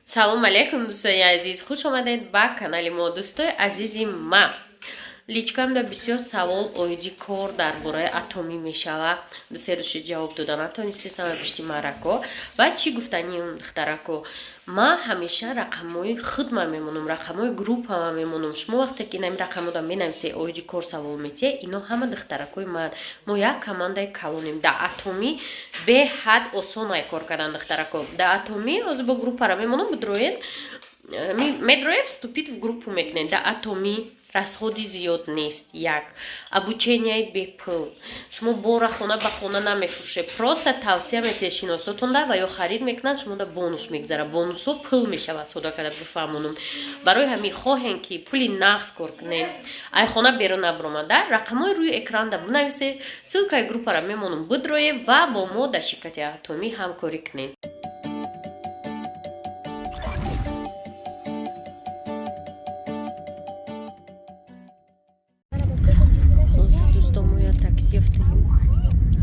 Салом алейкум, дӯстони азиз, хуш омадед ба канали мо. Дӯстои азизи ма, личкамда бисёр савол оиди кор дар бораи Атомӣ мешава. Дусе рӯши ҷавоб дода натонистестам пишти марако. Ва чӣ гуфтаним, духтарако? Ма ҳамеша рақамҳои худма мемонам, рақамҳои группама мемонам. Шумо вақте ки инами рақамҳода менависе, оиди кор савол метиҳе, ино ҳама духтаракои ман. Мо як командаи калонем. Дар Атомӣ беҳад осонай кор кардан, духтарако. Дар Атомӣ ҳозир бо группара мемонам, бидроен, медроед, вступить в группу мекунед. Дар Атомӣ расходи зиёд нест, як обученияи бепул. Шумо бора хона ба хона намефурӯшед, просто тавсия метиҳед шиносотонда ва ё харид мекунанд, шумода бонус мегзара, бонусҳо пул мешавад. Сода карда бифаҳмонум, барои ҳамин хоҳем ки пули нағз кор кунем, ай хона берун набуромада, рақамҳои рӯи экранда бинависед, ссылкаи группара мемонам, бидроед ва бо мо дар ширкати Атомӣ ҳамкорӣ кунем. Такси ёфтем,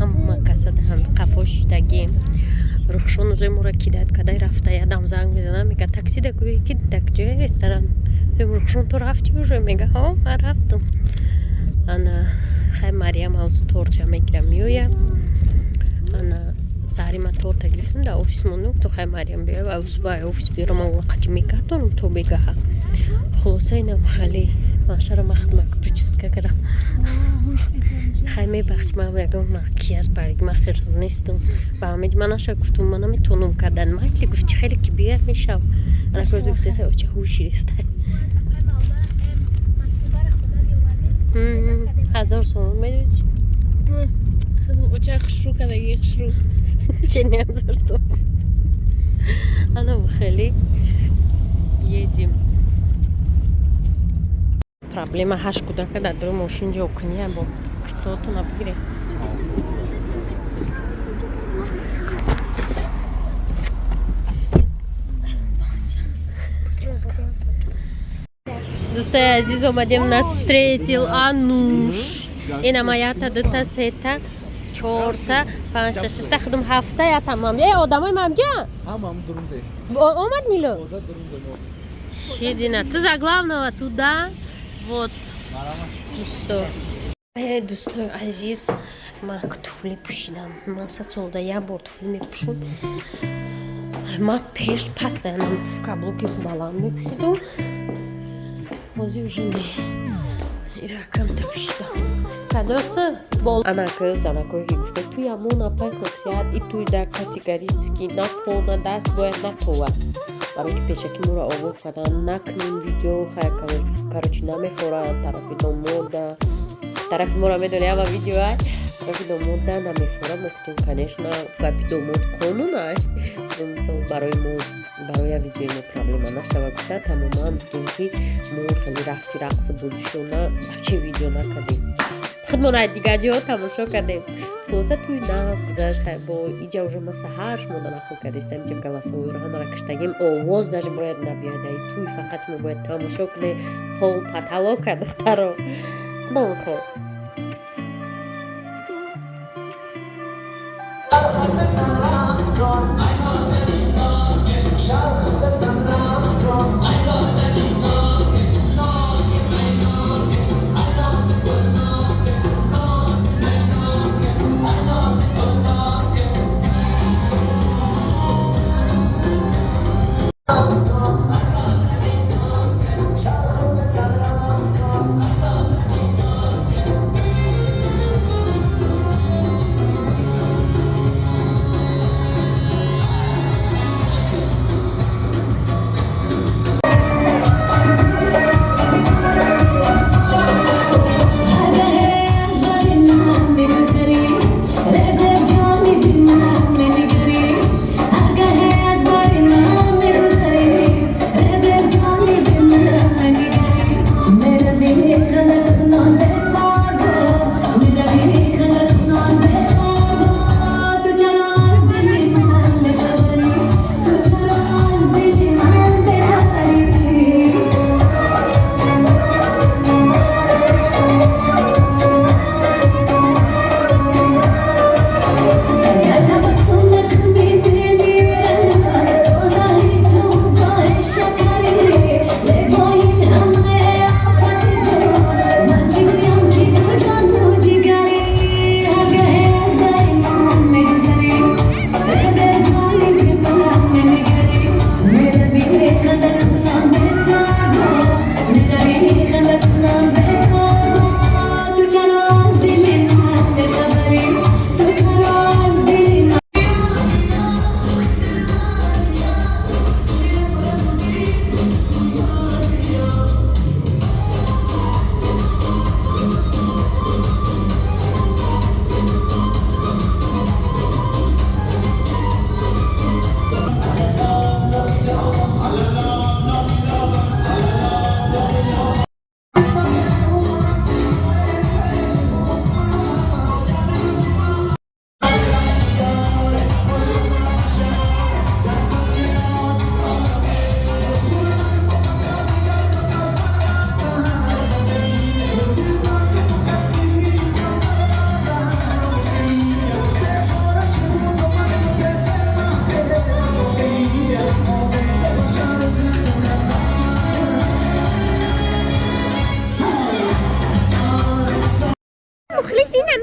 ҳама касада ҳам қафо шидагем. Рухшон уже мора кидат кадай рафта. Ядам занг мезанам, мега: «Таксида гӯе ки дар ҷои ресторан». «Рухшон, ту рафти уже?» Мега: «Ҳо, ман рафтам». Ана хай, Мариям ҳавз тортча мегирам, меоя. Ана саҳари ман торта гирифтам, дар офис мондам. То хай Мариям биёя, ба офис биёрам, ман вақати мегардонам то бегаҳа. Хулоса, инам хеле машара махдмак прическа кардам. Хай, мебахш, ман ягон макияж барги ман хел нестам. Ба ҳамеди ман наша гуфтум, ман наметонам кардан. Майли, гуфти, хеле ки биёя, мешав. Ана кози гуфтеса, оча ҳуширеста 1000 сомон медоди. Оча хушрӯ кадаги, хушрӯ. Чени 1000 сомон. Ана хеле едем. Проблема ҳашт кӯдака дар дури мошин ҷо кунӣ, бо китотона бигире. Дӯстои азиз, омадем, нас встретил Ануш. Инама якта, дута, сета, чорта, панҷта, шашта, худум ҳафта, ятамам. Э, одамои мамҷа омад, Нило шидина, ты за главного туда. Вот, дӯсто, дӯстои азиз, ман туфли пӯшидам. Ман 100 солда як бор туфли мепӯшум. Ман пеш постоянно каблуки баланд мепӯшидум, ҳозир уже не, иракамта пӯшидам. Кадосы анака занакое ки гуфта туй амон апай хосият и туй да категорически на по, на даст бояд накова, барои ки пешаки моро огоҳ кардан, накунем видео. Короче, намефорад тарафи домода, тарафи моро медони, ама видеоа тарафи домода намефорад. Мо гуфтем, конечно, гапи домод қонун. Мисол, барои мо, барои як видеои мо проблема нашава гуфта, тамоман гуфтем ки мо хеле рафти рақси бозишона вообще видео накардем, худмон аз дигар ҷоҳо тамошо кардем. Хулоса, туй нағз гузашт. Бо иҷа уже ма саҳар шумо нақл кардистам, иҷа голосовойро ҳамара киштагим, овоз даже бояд набиёяд ай туй, фақат шумо бояд тамошо кунед. Пол потолока, духтаро, худо хел. بزن رقص کن، چرخ بزن رقص کن. رقص کن، چرخ بزن رقص کن.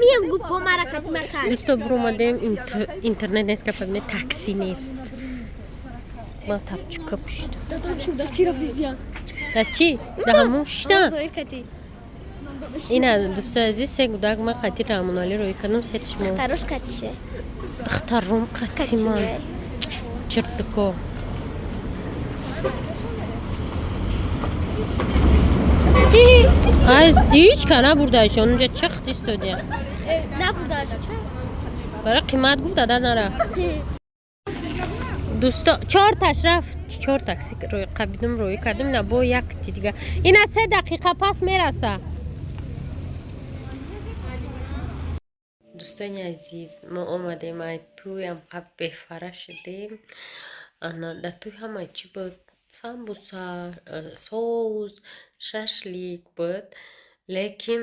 Миям гуфт бо мара катима кард. Дӯсто, биромадем, интернет нест, гапа такси нест. Ма тапчука пуштам. Да чӣ? Да ҳамон шиштам. Зоир кати. Ина, дӯстои азиз, се гудак ма қати Раҳмоналӣ рӯй кардам, сетиш мо. Духтарош катише. Духтаром қати ман. Чиртико. Ай, ҳеҷ ка набурдааш, онҷа чихт истодия. Набурдааш, ча? Барои қимат гуфт, дада нарафт. Дӯсто, чорташ рафт, чор такси рӯй қабидум, рӯй кардем, ина бо як ти дига. Ина 3 дақиқа пас мераса. Дӯстони азиз, мо омадем ай туям қаб бефара шудем. Ана дар туй ҳама чӣ буд? Самбуса, соус, шашлик буд. Лекин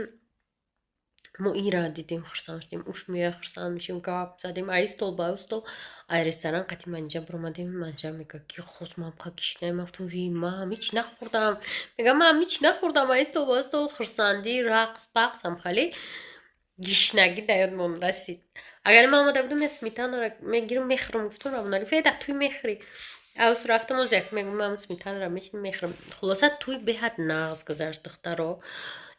мо инра дидем, хурсанд шудем. Уш меоя, хурсанд мешем, гап задем. Ай стол ба ӯ стол, ай ресторан қати манҷа биромадем. Манҷа мега, ки хос ман қа гишнаем. Ман гуфтам, ви, ман ҳеч нахӯрдам. Мега, ман ҳеч нахӯрдам. Ай стол ба стол хурсандӣ, рақс, пақс, ҳамхали гишнагӣ да ёдмон расид. Агар ман омада будум, я сметанаро мегирам, мехӯрам, гуфтум Равоналӣ. Гуфт, дар туй мехӯрӣ. Аус рафтам, оз як мегӯм, ман сметанаро мечинам, мехӯрам. Хулоса, туй беҳад нағз гузашт, духтаро.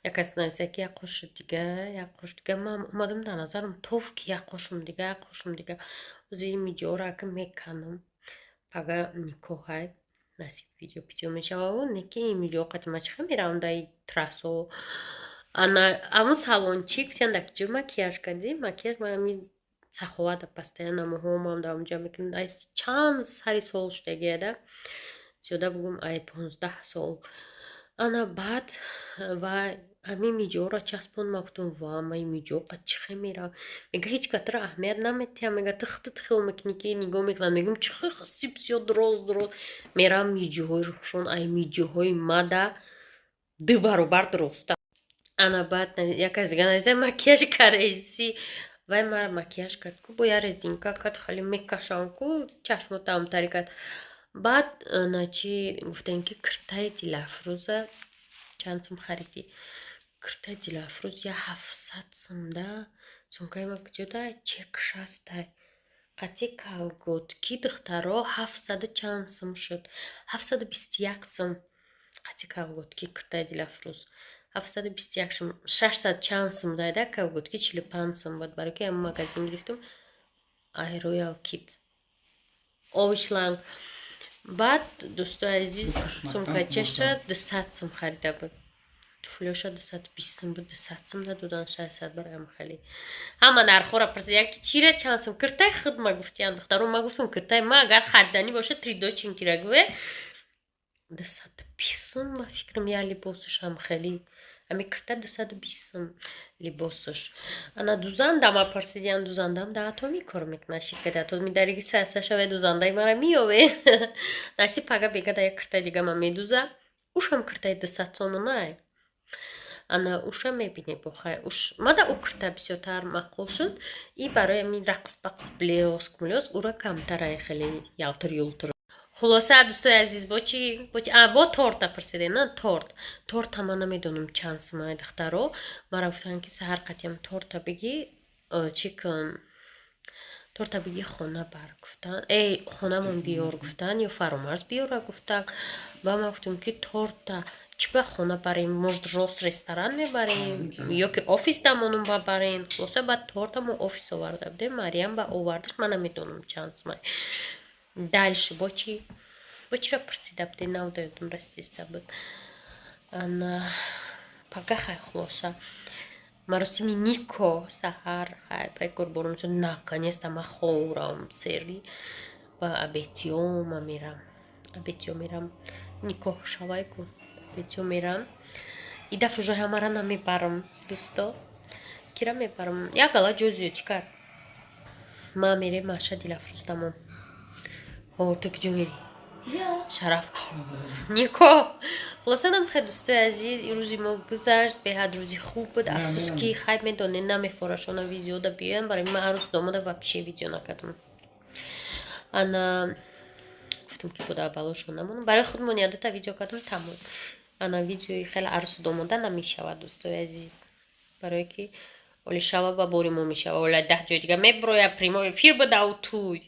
Як кас нависа, ки як қоши дига, як қош дига. Ман омадам, дар назарам тоф, ки як қошум дига, як қошум дига. Ози миҷора ки меканам. Пага никоҳай, насиб видео пидео мешававу неки миҷо қати ма чихе меравам даи трассо. Ана амун салончик гуфтиян, дар киҷо макияж кардӣ? Макияж ма ами саховата постоянно муҳомам дар онҷа мекунам. Ай чанд сари сол шудагияда, зиёда бугум, ай 15 сол. Ана баъд ва ҳамин миҷоро часпонд. Ма гуфтам, ва, ма ин миҷо қад чихе меравам? Мега, ҳеҷ ка туро аҳамият наметиҳам. Мега, ту худат хиёл мекунӣ, ки нигоҳ мекунанд. Мегӯм, чихе хасиб зиёд роз роз меравам, миҷоҳои рухшон ай миҷоҳои мада ду баробар дуруста. Ана баъд як кас дига нависа, макияж кареси. Вай мара макияж кард ку, бо я резинка кард, хеле мекашам ку, чашмо тамтари кард. Баъд ана чи гуфтем, ки киртаи Дилафрӯза чанд сум харидӣ? Киртаи Дилафрӯз я 700 сум да. Сумкаи ма куҷода? Чек шастай. Қати колготки, духтаро, ҳафтсаду чанд сум шуд? 721 сум қати колготки киртаи Дилафрӯз. 721 сум, 600 чанд сум дайда, колготки 45 сум буд. Барои ки ҳамин магазин гирифтум, ай Роял Кит овишланг. Баъд, дӯстои азиз, сумкачаша 200 сум харида буд. Туфлёша 220 сум буд, 200 сум дадудан, 600 бароям хеле. Ҳама нархҳоро пурсид, ки чира чанд сум? Киртаи худ ма гуфтиян, духтаро. Ма гуфтам, киртаи ма агар хариданӣ бошад, тридочинкира гӯе, 220 сум ба фикрам, я либосушам хеле. Ами кирта 220 сум либосуш. Ана дузанда ма пурсидиян, дузандам да Атоми кор мекунад, ширкати Атоми дариги саса шаве, дузандаи мара миёве. Насиб, пага бега да як киртаи дига ма медуза. Ушам киртаи 200 сомонай. Ана уша мебине, бохай. Уш мада ӯ кирта бисёртар маъқул шуд. И барои ами рақс бақс, блеск млёск ура камтарай, хеле ялтир юлтир. Хулоса, дӯстои азиз, бо чи, бо чи, а бо торта пурсидем, на торт. Торта ман намедонам чанд сумай, духтаро. Мара гуфтанд, ки саҳар қатиам торта бигӣ, чӣ кун, торта бигӣ, хона бар, гуфтанд. Эй, хонамон биёр, гуфтанд, ё Фаромарз биёра, гуфтанд. Ба ман гуфтем, ки торта чӣ ба хона барем, может, рост ресторан мебарем ё ки офис дамонум бабарем. Хулоса, баъд торта мо офис оварда будем, Мариям ба овардаш, ман намедонам чанд сумай. Дальше бо чӣ, бо чиро пурсида будем, навда ёдум расиста буд. Ана пага хай, хулоса, маросими нико саҳар хай пайкор борум. Наконец-то ма ховрам сери ва абетиёма мерам, абетиё мерам, никоҳ шавай ку, абетиё мерам. И дафъа уже ҳамара намебарам, дӯсто. Кира мебарам? Як ала ҷо зиёдӣ кард. Ма мерем маша Дилафрӯз тамом. Ҳо, ту куҷо мерӣ? Шараф нико. Хулоса, намхе, дӯстои азиз, ин рӯзи мо гузашт, беҳад рӯзи хуб буд. Афсӯс, ки хайр, медонед, намефорашона видеода биёям. Барои ман арӯз домода вообще видео накардам. Ана гуфтам, ки буда балошон намонам, барои худмон ядата видео кардам, тамом. Ана видеои хеле арӯсу домода намешавад, дӯстои азиз, барое ки Оли шава ба бори мо мешава, ола 10 ҷои дига меброя, прямой эфир бадау туй.